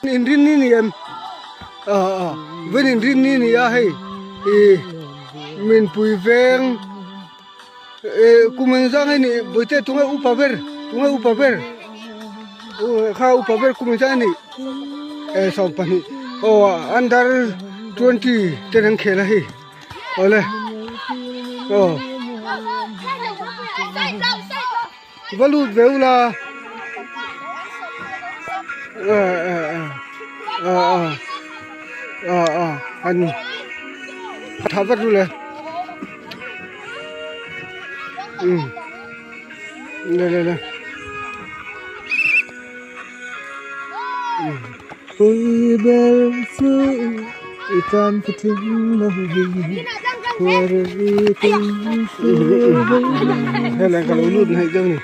Inrinni ni em? Ah, vawiin inrinni ni a hei ih minpui veng eh kum engzah nge nih bawihte tunge upa ber tunge upa ber kha upa ber kum engzah nge nih eh 20 aw under 20 ten an khel a hei awle aw va lut ve ula eh eh eh ah ah ah ah an tha vat ru le um le le le um Pui ber chu i tan ka tling lo Helai ka lo lut hnaih deuh a ni.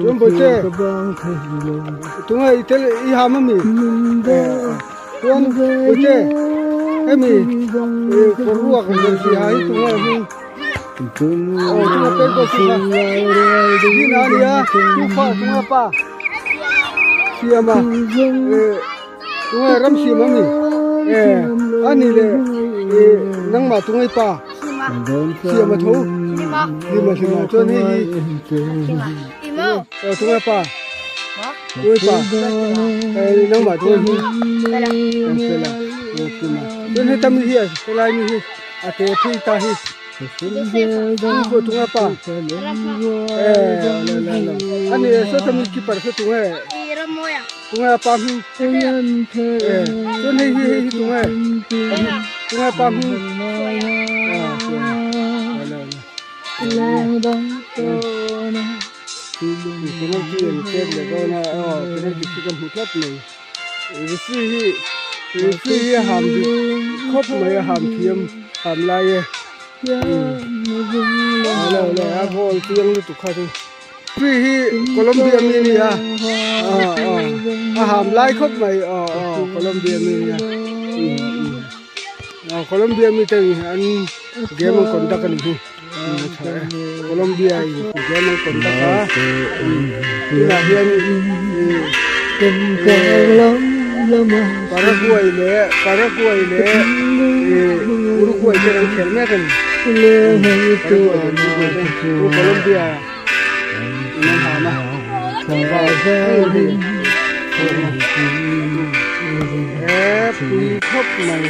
Chuan Bawihte tunge i tel i ham ami chuan Bawihte hemi kawr ruak jersey ha hi tunge a hming aw tunge pen pawh chu kha Dina a nia tufa tunge pa siama tunge ram siam ami ani leh nangmah tunge i pa. Siam a tho hlima hlima chuan hei hi tunge pa tunge pa nangmah tunge hi kan fela chuan heta mi hi helai mi hi a te phui ta hi pawh tunge pa ani sawta mi keeper saw tunge tunge pa hming chuan hei hi hei hi tunge tunge pa hming penalty an pek leh dawn a aw penalty khi ka hmu tlat mai referee hi referee hi a ham dik khawp mai a ham thiam ham lai e awle awle a ball chiang lutuk kha chu referee hi Colombia mi a ni a a ham lai khawp mai aw aw Colombia mi a ni a. Colombia mi te an game an conduct a ni hi a tha e Colombia in game an conduct a tunah hian Paraguay leh Paraguay leh Uruguay ten an khel mek a ni Paraguay leh Uruguay te chu Colombia in an ham a He pui khawp mai.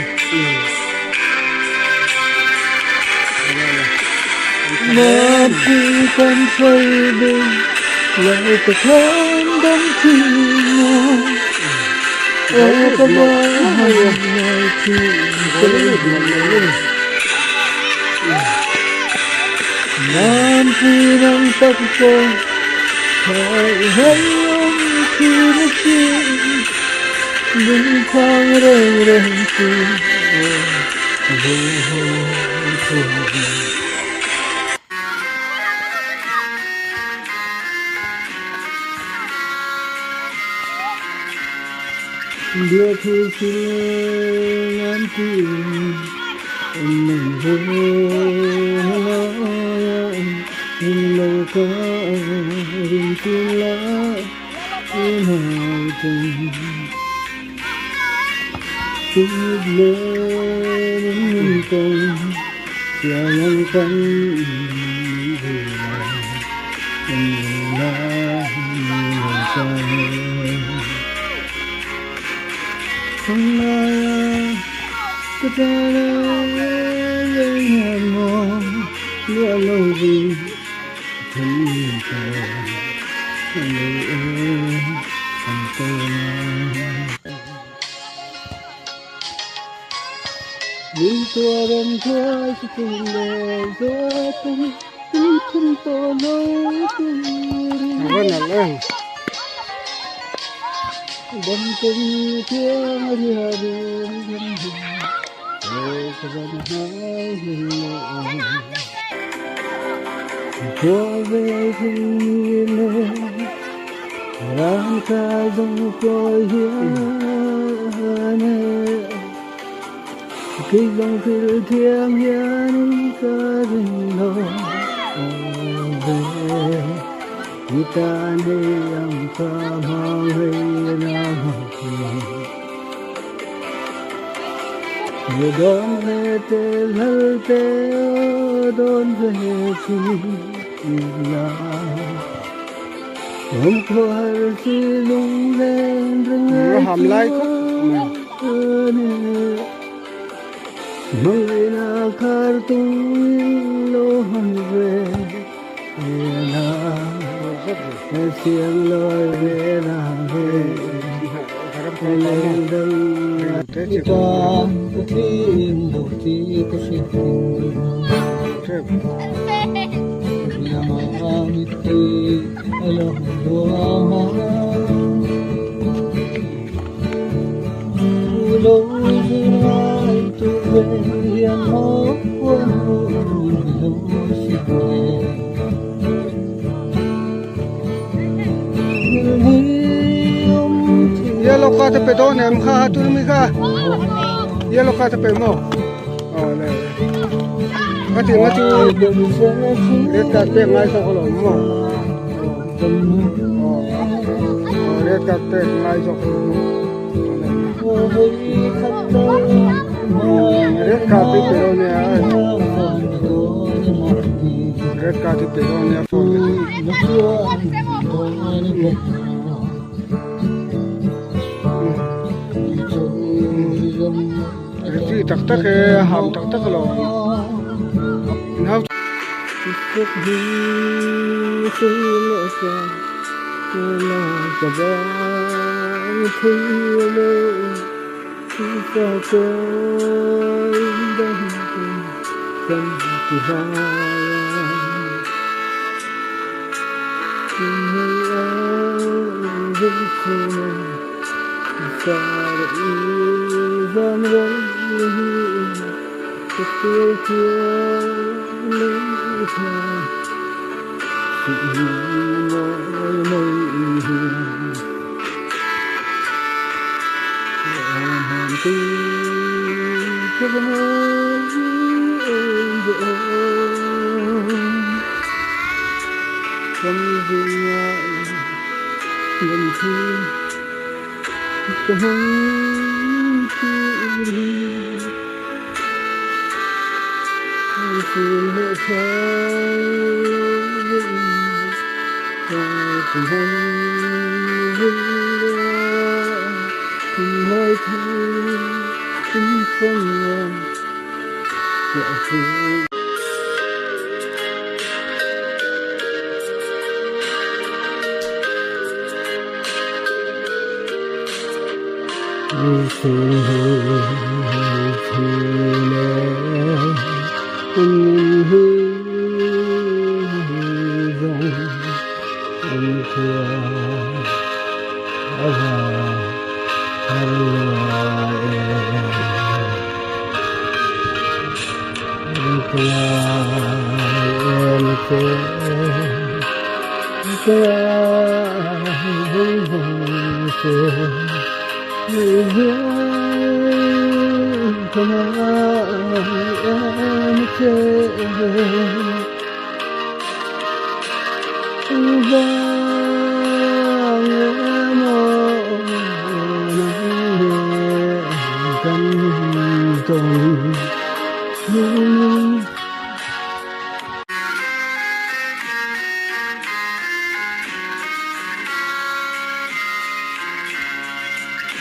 Ka tana reng hian maw luah lo vin then ta a nei e kan tawn a. Min tuaram thuai chu tum leh zawt ang min then tawh lo turin. A va nalh em. Dam tum thiang a ria reng reng hi he ka van hmai hlim lo. Khua ve thing ni le ram kai dong kawi hian e Khi dòng thil thiang hian ka ring lo ve I tan hei ang ka hmang hei na Người đón về tê lal tê đón về chi là Hôm qua chi lung lên rừng Nó hàm lai khawp mai. Mangina khar tung lo han ve na siang loi ve na ve lên dâng tan ka tling lo ti ka hriat Yellow card a pe dawn em kha tun mi kha yellow card a pe maw aw le ka ti nga chu red card pek ngai zawk alawm maw aw aw red card pek ngai zawk alawm maw red card hi pe dawn nia red card hi pe dawn nia phone ka ti. Ri tak tak e a ham tak tak lo in hau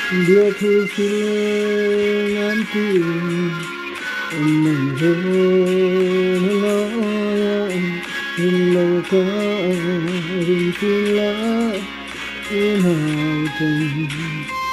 Biathu hril an tiin awm ang ve na laiah rin lo ka rin chin la unau ten.